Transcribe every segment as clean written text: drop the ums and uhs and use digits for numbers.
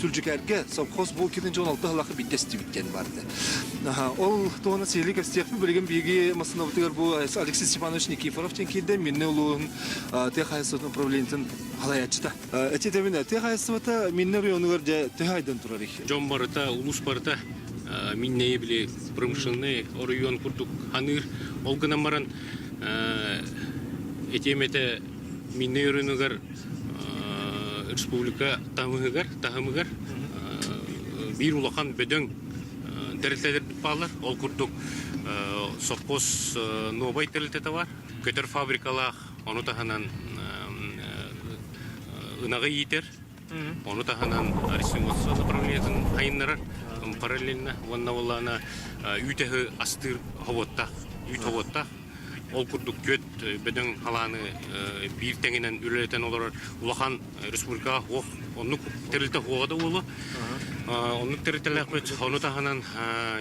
Сүлдьүкээргэ совхоз бу 2016 сыллаахха биирдэ эстибит диэн баар этэ. Ол туһунан сиһилии кэпсиэхпит. Билигин биһиги массыынабытыгар бу Алексей Степанович Никифоров диэн киирдэ. Мирнэй улууһун тыа хаһаайыстыбатын управлениетын салайааччыта. Эти этэбин, тыа хаһаайыстыбата Мирнэй оройуонугар дьэ төһө айдан турарый? Дьон барыта, улуус барыта Миннэйи били промышленный оройуон курдук ханыыр. Ол гынан баран этиэм этэ Миннэй оройуонугар республика таһымыгар, таһымыгар биир улахан бөдөҥ тэрилтэлэрбит бааллар. Ол курдук совхоз Новай тэрилтэтэ бар, көтөр фабрикалаах, ону таһынан ынаҕы иитэр, ону таһынан реснимоцтво направлениетын хайыннарар параллельно уонна буоллаҕына үүт аһы астыыр хобуоттаах, үүт хобуоттаах. Ол курдук түөрт бөдөҥ халааны биир тэҥинэн үлэлэтэн олорор улахан республикаҕа суох оннук тэрилтэ суоҕа да буолуо. Оннук тэрилтэлээхпит. Ону таһынан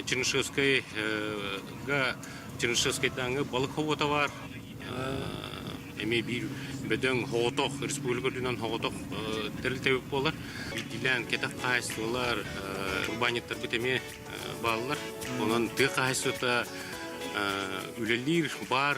Чернышевскайга Чернышевскайдааҥы балык хобуота баар. Эмиэ биир бөдөҥ соҕотох республика үрдүнэн соҕотох тэрилтэбит буолар. Биирдиилээн кэтэх хаһаайыстыбалар, урбаанньыттарбыт эмиэ бааллар. Онон тыа хаһаайыстыбата үлэлиир баар.